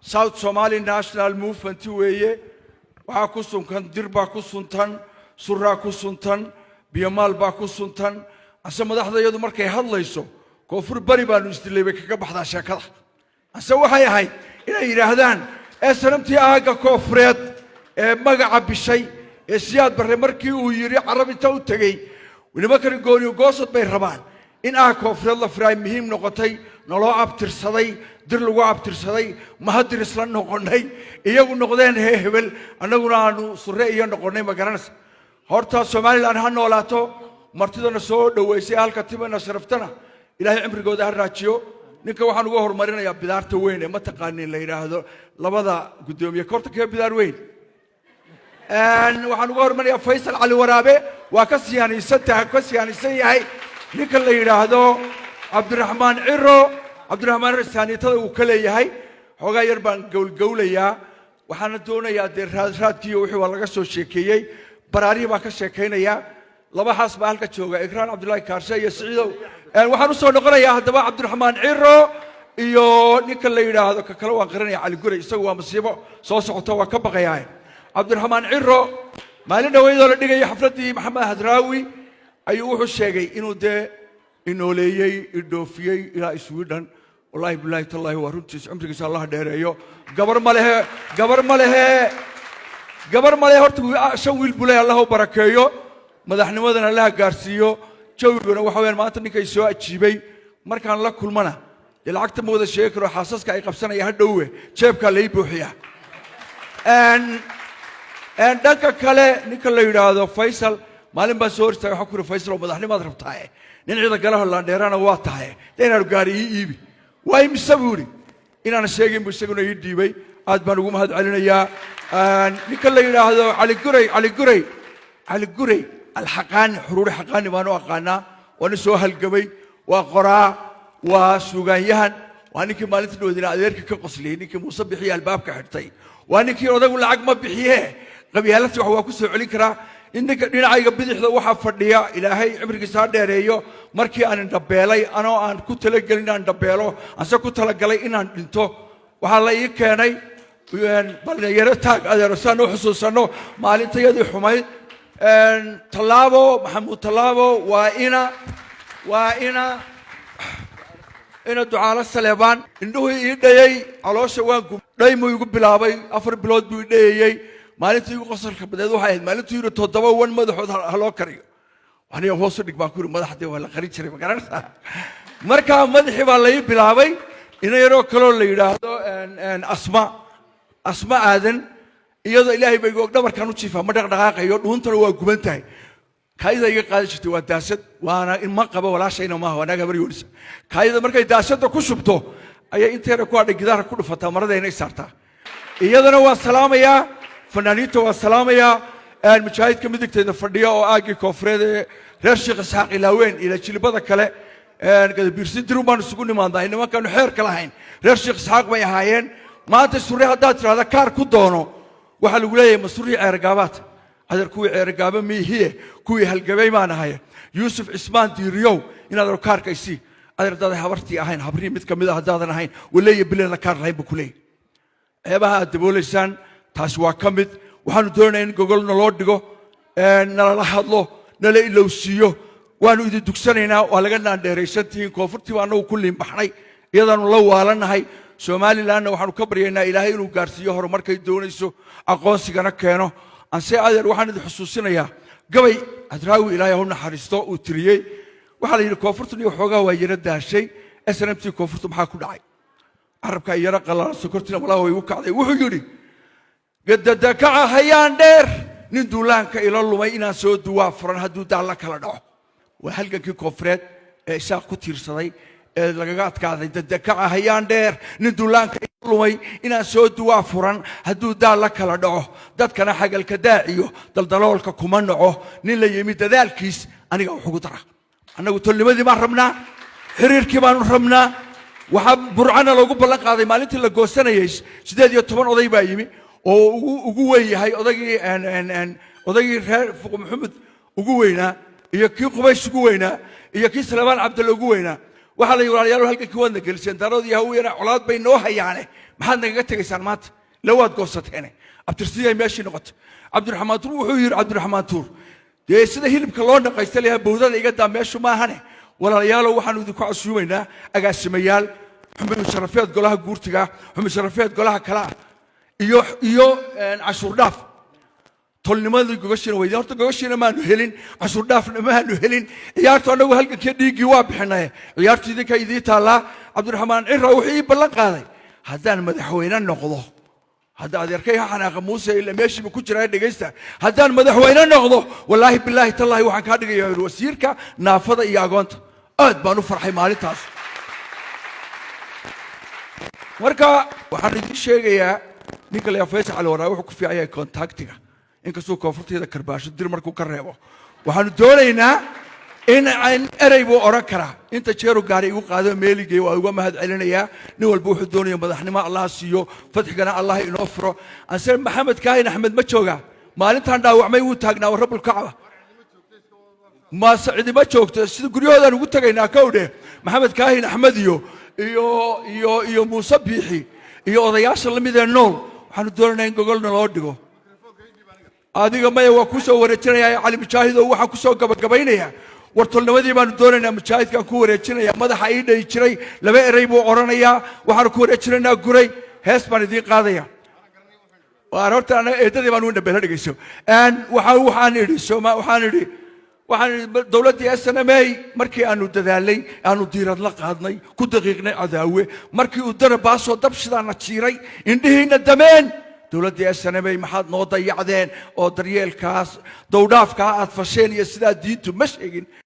South Somali National Movement weeye. Waxaa ku sunkan Dir baa ku suntan, Suraa ku suntan, Biyomaal baa ku suntan. Ase madaxda iyadu markay hadlayso, Koonfur Bari baanu isdilay bay kaga baxdaa sheekada. Ase waxay ahayd inay yidhaahdaan SNMtii aagga Koonfureed ee magaca bishay ee Siyaad Barre markii uu yidhi Carab inta u tegey, nimankani gooniyo goosad bay rabaan in aag Koonfureed la firaay, muhiim noqotay, naloo abtirsaday, Dir lagu abtirsaday, Mahadir isla noqonnay, iyagu noqdeen hee hebel, annaguna aanu Surre iyo noqonnay. Ma garanaysa? Horta Somaliland ha noolaato. Martidana soo dhoweysay halka timana sharaftana, Ilaahay cimrigooda ha raajiyo. Ninka waxaan uga horumarinayaa bidaarta weyn ee mataqaanin la yidhaahdo labada guddoomiye korta kee bidaar weyn. Waxaan uga hormarinayaa Faysal Cali Waraabe, waa ka siyaanisan tahay, ka siyaanisan yahay ninka la yidhaahdo Cabdiraxmaan Ciro. Cabdiraxmaan Ciro saaniitada uu ka leeyahay xoogaa yar baan gowlgowlayaa. Waxaana doonayaa dee raadraadkiiyo wixii waa laga soo sheekeeyey, baraarihii baan ka sheekaynayaa. Laba xaas baa halka jooga, Ikraan Cabdullaahi Kaarshe iyo Siciidow. Waxaan usoo noqonayaa haddaba Cabdiraxmaan Ciro iyo ninka la yidhaahdo ka kale waan qaranaya, Cali Guray. Isagu waa masiibo soo socota, waa ka baqayaa. Cabdiraxmaan Ciro maalin dhaweydoo la dhigayay xafladdii Maxamed Hadraawi ayuu wuxuu sheegay inuu dee inooleeyey, idhoofiyey ilaa Sweden. Wallahi bilahi tallahi, waa runtiis, cumrigiisa Allah dheereeyo. Gabar ma lehe, gabar ma lehe, gabar ma lehe. Horta shan wiil buu leeyahay, Allah u barakeeyo, madaxnimadana Allaha gaarsiiyo. Jawiguna waxa weyaan maanta ninkay soo ajiibay markaan la kulmana, dee lacagta ma wada sheegi karo, xaasaska ay qabsanaya ha dhowe, jeebkaa lai buuxiyaa. Dhanka kale ninka la yidhaahdo Faysal maalin baan soo hor istaagay. Waxaan ku yidhi, "Faysal oo madaxnimaad rabtaaye, nin ciida galaho laandheerana waa tahay, dee inaanu gaari ii iibi." "Waa imise?" buu yidhi. Inaan sheegin buu isaguna ii dhiibay. Aad baan ugu mahad celinayaa. Ninka la yidhaahdo Cali Guray, Cali Guray, Cali Guray Alxaqaani, Xuruuri Xaqaani baan u aqaanaa. Waa nin soo halgamay, waa qoraa, waa suugaanyahan, waa ninkii maalinta dhawadina adeerkii ka qosliyey, ninkii Muuse Bixiye albaabka xidhtay, waa ninkii odagu lacag ma bixiye, qabyaaladsi wax waa ku soo celin karaa. In ninka dhinacayga bidixda waxaa fadhiya, Ilaahay cimrigiisa ha dheereeyo, markii aan indhabeelay, anoo aan ku talagelin inaan indhabeelo, anse ku talagalay inaan dhinto, waxaa la ii keenay balnyaro taag adeero saan u xusuusanno maalintayadii xumayd. Tallaabo, Maxamuud Tallaabo, waa ina Ducaalo Saleebaan. Indhuhu ii dhayay, caloosha waan gub, dhaymuu igu bilaabay, 4 bilood buu i dhayayey. Maalintii igu qosolka badeed waxay ahayd maalintuu yidhi, "7 wan madaxood ha loo kariyo." Aniga, "Hoos u dhig," baan ku yidhi, "madaxdee waa la qarin jiray." Ma garanaysaa? Markaa madaxii baa lai bilaabay. Ina yaroo kaloo la yidhaahdo Asma, Asma Aadan, iyadoo Ilaahay ba igu og, dhabarkaan u jiifaa, ma dhaqdhaqaaqayo, dhuuntana waa guban tahay, kaayida iga qaadi jirtay. Waa daasad, waana ma qabo, walaashayna maaha, waa naag habar Yoonisa. Kaayida markay daasadda ku shubto ayay inteeda ku hadhay gidaarka ku dhufataa, maradayna i saartaa. Iyadana waan salaamayaa. Fanaaniinta waan salaamayaa. Mujaahidka midigteeda fadhiya oo aaggii Koonfureed ee reer Sheekh Isxaaq Ilaaween ila jilibada kale Gadabiirsin Dirun baanu isugu nimaadnaa. Nimankaanu xeerka lahayn reer Sheekh Isxaaq bay ahaayeen. Maanta Surre haddaad tidhahda kaar ku doono, waxaa lagu leeyahay, "Ma Surrii Ceergaabaad?" Adeer, kuwii Ceergaaba miihiye, kuwii halgabay baan ahay. Yuusuf Cismaan Diiriyow, inaad kaarka isii. Adeer, haddaadan habartii ahayn, habrii mid kamid a haddaadan ahayn, waleeya bileena kaar lahayn buu ku leeyahy. Ceebaha aad daboolaysaan taasi waa ka mid. Waxaanu doonaynaa in gogol naloo dhigo, nalala hadlo, nala ilowsiiyo. Waanu idin dugsanaynaa, waa laga naandheeraysantihiin. Koonfurtii baa annagu ku liinbaxnay, iyadaanu la waalanahay. Somalilandna waxaanu ka baryaynaa Ilaahay inuu gaarsiiyo horumarkay doonayso, aqoonsigana keeno. Anse adeer, waxaan idin xusuusinayaa gabay Hadraawi, Ilaahay ha u naxariisto, uu tiriyey. Waxaa la yidhi, koonfurtan iyo xoogaa waa yaro daashay SNMT. Koonfurtu maxaa ku dhacay? Carabkaa yaro qallalan, sokortina malaha way igu kacday. Wuxuu yidhi, "Gadadakaca hayaan dheer, nin duulaanka ila lumay, inaan soo duwaa furan hadduu daalla kala dhaco." Waa halgankii Koonfureed ee Isaaq ku tiirsaday ee lagaga adkaaday. "Dadakaca hayaan dheer, nin duulaanka ila lumay, inaan soo duwaa furan hadduu daalla kala dhaco. Dadkana xagalka daaciyo daldaloolka kuma naco, nin la yimi dadaalkiis aniga wax ugu dara." Annagu tolnimadii baan rabnaa, xiriirkii baanu rabnaa. Waxaa Burcana loogu ballan qaaday maalintii la goosanayay, 18 oday baa yimi oo ugu weyn yahay odaygii reer Fuq Maxamed ugu weynaa, iyo kii Qubays ugu weynaa, iyo kii Salebaan Cabdalle ugu weynaa. Waxaa la yidhi, "Walaalayaal, halkankii waadna geliseen, Daarood iyo Hawiyana colaad bay noo hayaane, Maxaad nagaga tegaysaan maanta? La waad goosateene. Abtirsiyay meeshii noqotay. Cabdiraxmaan Tuur wuxuu yidhi, Cabdiraxmaan Tuur, dee sida hilibka loo dhaqaysta layaa, bowdada iga daa, meeshu maahane. Walaalayaalow, waxaanu idinku casuumaynaa agaasimayaal, xubin sharafeed golaha guurtiga, xubin sharafeed golaha kale ah iyo cashuur dhaaf. Tolnimadii gogoshiina weydi. Horta gogoshiina maanu helin, cashuur dhaafna maanu helin. Ciyaartu annagu halgankii dhiiggii waa bixinay, ciyaartu idinka idii taallaa. Cabdiraxmaan Cira wuxuu ii ballan qaaday haddaan madaxweyne noqdo, hadda adeerkay ha xanaaqa Muuse, ila meeshiiba ku jiraa, dhegaysta, haddaan madaxweyne noqdo, wallaahi bilaahi tallaahi waxaan kaa dhigayaa wasiirka naafada iyo agoonta. Aad baan u farxay maalintaas. Marka waxaan idiin sheegayaa, ninka la Faysal Cali Waraabe wuxuu ku fiican yahay contactiga, inkastuu koonfurteeda karbaasho dir markuu ka reebo. Waxaanu doonaynaa in aan erey buu odhan karaa. Inta jeeru gaari igu qaado meeligay waa uga mahad celinayaa. Nin walba wuxuu doonaya madaxnimo Allah siiyo, fadxigana Allah inoo furo. Anse Maxamed Kaahin Axmed ma joogaa? Maalintaan dhaawacmay wuu taagnaa warabulkacba. Mase cidima joogto? Sida guryahoodaan ugu tegaynaa kowdhe. Maxamed Kaahin Axmed iyo Muuse Biixi iyo odayaasha lamid ee nool, waxaanu doonaynaa in gogolna loo dhigo. Adiga maya, waa ku soo wareejinayaa Cali Mujaahido. Waxaan kusoo gabagabaynayaa, war tolnimadii baanu doonaynaa. Mujaahidkaan ku wareejinaya, madaxa ii dhayi jiray, laba erey buu odhanayaa. Waxaanu ku wareejinaynaa Guray. Hees baan idiin qaadaya. Waan horta anaga eedadii baan u indhabeela, dhegeyso. Waxaan idhi Soma, waxaan idhi dowladdii SNMA markii aanu dadaalay, aanu diirad la qaadnay, ku daqiiqnay cadaawe, markii uu darabaasoo dab shidaana jiiray, indhihiina dameen, dowladdii SNMA maxaad noo dayacdeen oo daryeelkaas dowdhaafkaa aad fasheen iyo sidaa diintu ma sheegin.